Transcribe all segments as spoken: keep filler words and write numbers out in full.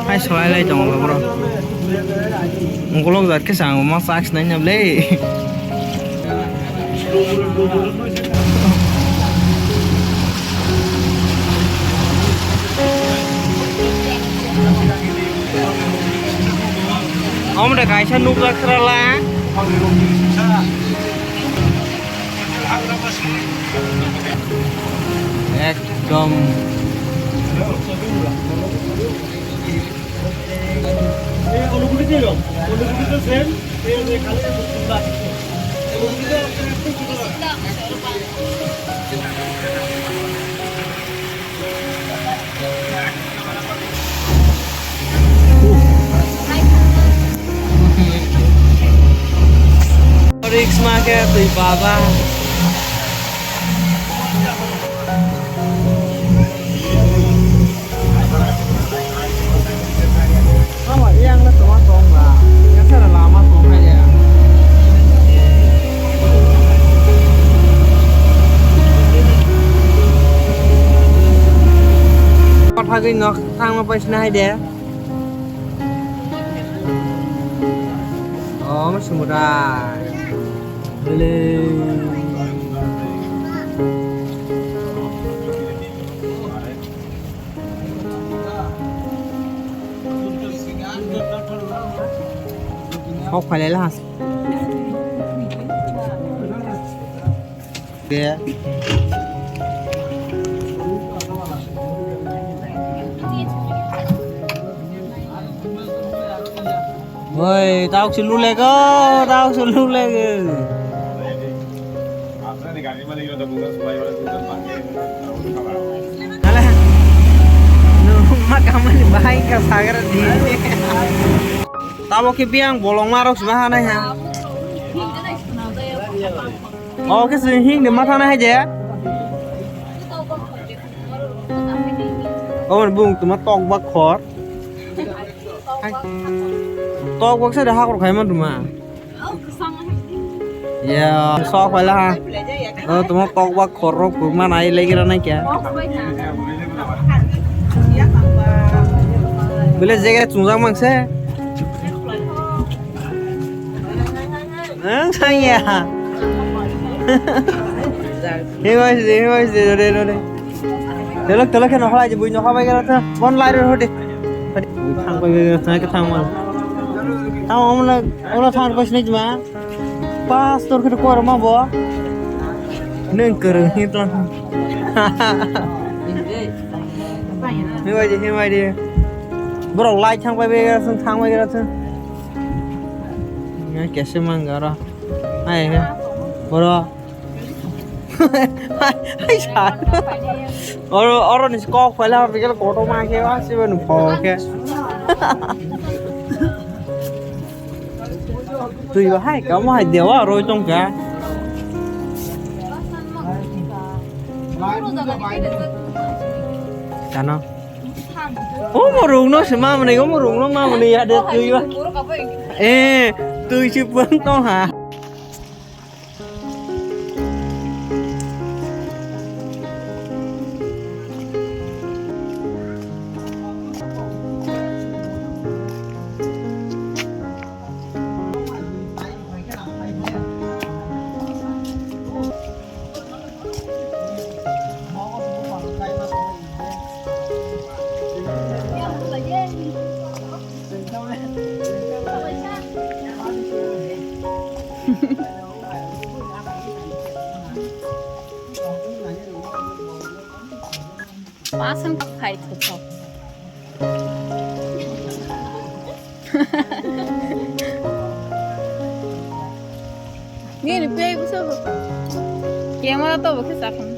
Hai, solai lai tongo bro. Ungkolok jat khe chang ma sak sinai na ble. Omo de kaisa nukjak srala. Ekdom. Risk ma khe twi baba. Ama yang na tongma tongma. Yang sana lama tongma ya. Pathagwi nok thangma paisna hai de. Oh, masih muda. Lele. Sok phailai la. Be. Oi, tao si lu lego, tao si lu lego. Alah, nung ma kamani bahai ka sagar di. Tabo ke biang bolong marok sima hanai ha. Oh, ke sing hing de mata na hai je. Oh, bung tuma tok bak khor. Hai. Tok baksa de hakor khai man tuma. Ya, sok phaila ha. Oh, tuma tok bak khor rok kurma nai lagi ra nai kya. Bele jega chungjak mang se. Ang saya. Himai sidi, himai sidi, dore, dore. Telok, telok khe nokha lai, bui nokha bai gara tha. Bon lai ro hodi. Hodi. Bui thang bai gara tha, khe thang mal. Thang omla, omla thang bai sini jma. Pastor khe kor ma bo. Neng kereng hi to. Himai di, himai di. Borok lai thang bai gara, thang bai gara tha. Ngai kese mang gara. Hai, hai. Boro. Hai, hai, sa. Oro, oro ni kok phaila, bigel koto ma khe, wa, sibo nu pho khe. Twi ba hai, kamo hai, dewa roi tong kha. Kano? Omo rungno se mamani, omo rungno mamani ya de twi ba. Eh, twi si pang tong ha. Pasang khai thok thok. Nini pei busa bo. Camera to bo khe chakhan.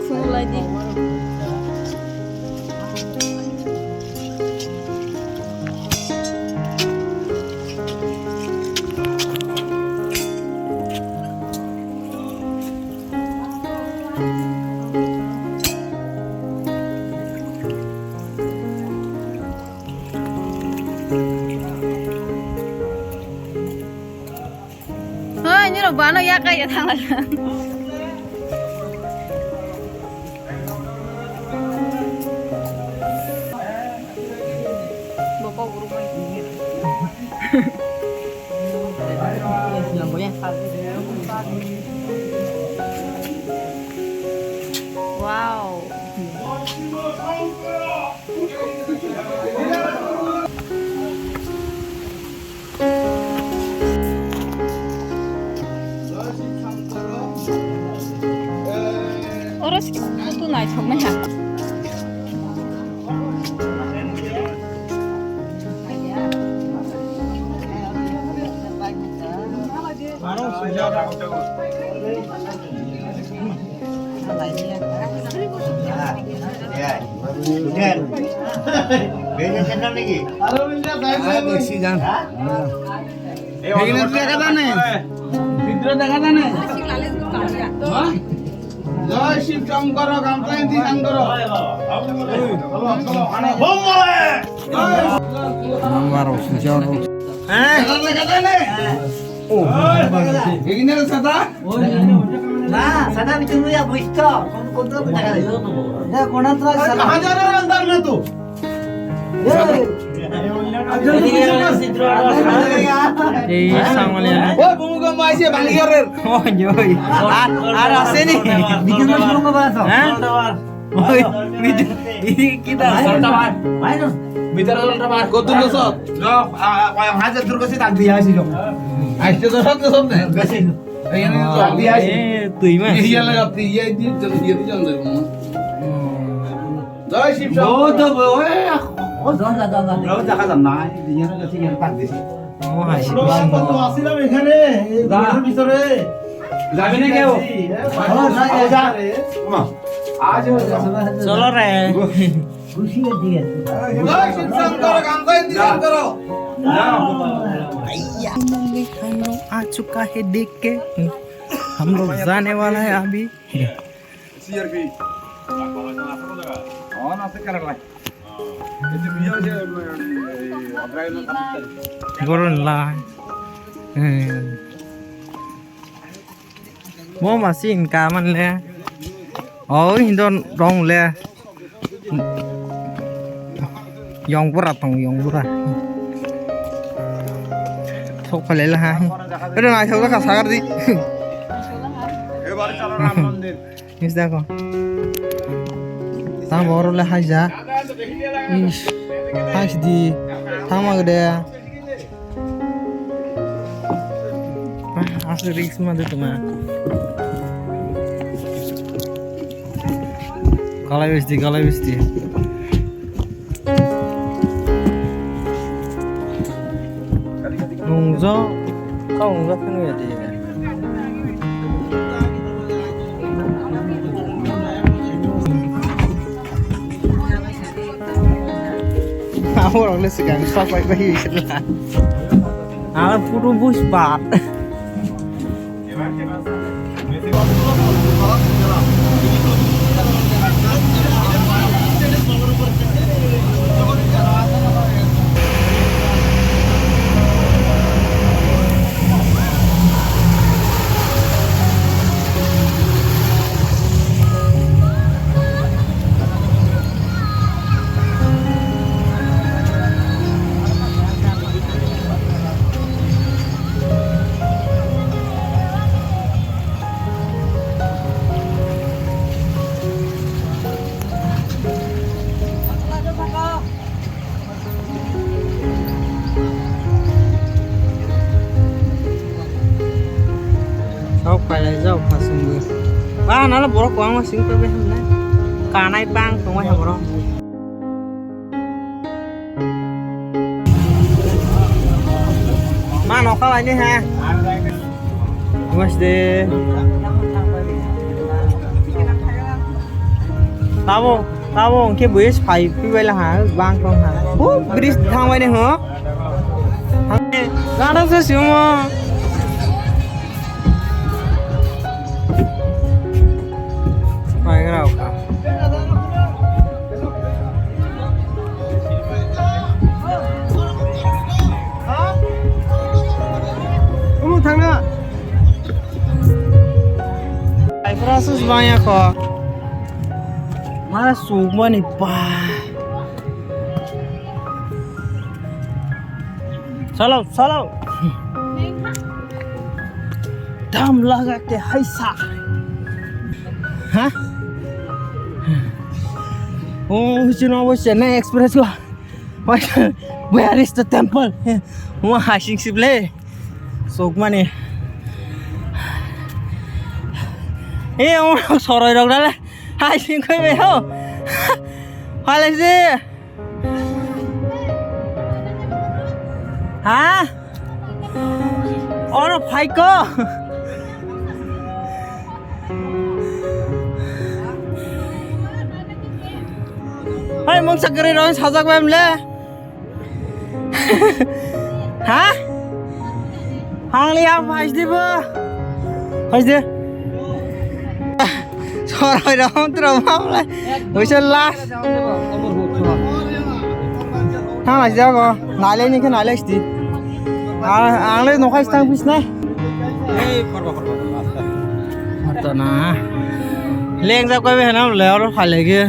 Khulai di. Hoi, nirok bano ya kaya thang lai. Bokok uruk mai. Wow. Oro si kutu naithoknai ha. এখানে দেখা যায় না। ভিতরে দেখা যায় না। হ্যাঁ? জয় শিব শঙ্কর, গামছা এনতি শঙ্কর। বোম মারে। জয় শিব। হ্যাঁ? দেখা যায় না। ও। এখানে সাদা? না, সাদা ভিতরে লইয়া বইছ তো। কোন, কোন তো দেখা যায়। না, কোন তো সাদা। হাজারের আন্দার না তো। এই সামনে। ওই বুমুগা মাইছে ভাঙ্গিয়ারের। ওই, ওই। আর, আর আছে নি? হ্যাঁ? ওই, ভিতরে, এই কি দা? ভিতরে জলটা বার। কত দূর গেছ? যাও, আ, আ, কয়েক হাজার দূর গেছি, তাক দিয়ে আসি যাও। আইসতে তো সব তো সব নেই। গেছি। এই আমি তো তাক দিয়ে আসি। এ, তুই মা। এই ইয়ালে আপনি, এই দিয়ে চলে, দিয়ে দিয়ে চলে যাবো। জয় শিব শম্ভু। ও তো ব-, ওই, ও জন যা, জন যা। ও দেখা যান না, এই দুনিয়ার কাছে গিয়ে তাক দিছি। ও, হাসি। আমরা কত আসছিলাম এখানে, এই যা। ঘরের ভিতরে। যাবি না কেউ? জি, হ্যাঁ, ও, যা, যা। যা রে। মা, আজ ও যা। চলো রে। খুশি হয়ে দিয়ে। জয় শিব শঙ্কর, গামছা এনতি শঙ্কর। हम लोग आ चुका है देख के, हम लोग जाने वाला है अभी। সিআরপি। অন আছে কালার লাইট। এই যে বিয়ে হয়েছে, এই অগ্রায়ণ খাতে। গরম লাই। হ্যাঁ। Bo ma si inka man le. O hindo rong le. Yong bura tong, yong bura. Sok phalai la ha. Ero nai sok ka sagar di. এবারে চলো রাম মন্দির। Is dako. Tamo oro le haija. Is. Hais di. Tamo gede. Ah, asli risk mah tu mah. Kalai besti, kalai besti. Nungjo, kau nungjo kan ya dia. Abo rok le swkang sok bai bai sila. Ala puro bush bat. Sok pailai jao khasungwi. Ba nalo borok kwbangma sing tongwi hamnai. Kanai bang tongwi ha borok. Ma nokha laini ha. Namaste. Tabo, tabo hwnkhe buis phai phi bai la ha, bang tong ha. Hu, bridge thang bai ni ho. Gana se simo. Pai gra ka. Rasus bangya kho. Mara sukmani ba. Chalo, chalo. Dam laga ke hai sa. Ha? Oh, Chino bo Chennai Express ko. Where is the temple? Mo hasing sible. Sokmani. Eh, oh, soroi rok dale. Hasing koi be ho. Hale si. Ha? Oro phaiko. Hai mungsa kwrwi rong sajak bai mle. Ha? Hangli ya phai di bo. Phai di. Soroi rong tro mamle. Wisa last. Thang lai jago. Nai lai ni khe nai lai sti. Ang le nokhai stang bisnai. Ei, khorba, khorba, khorba, aste. Ato na. Leng jab kai be na le oro phale ge.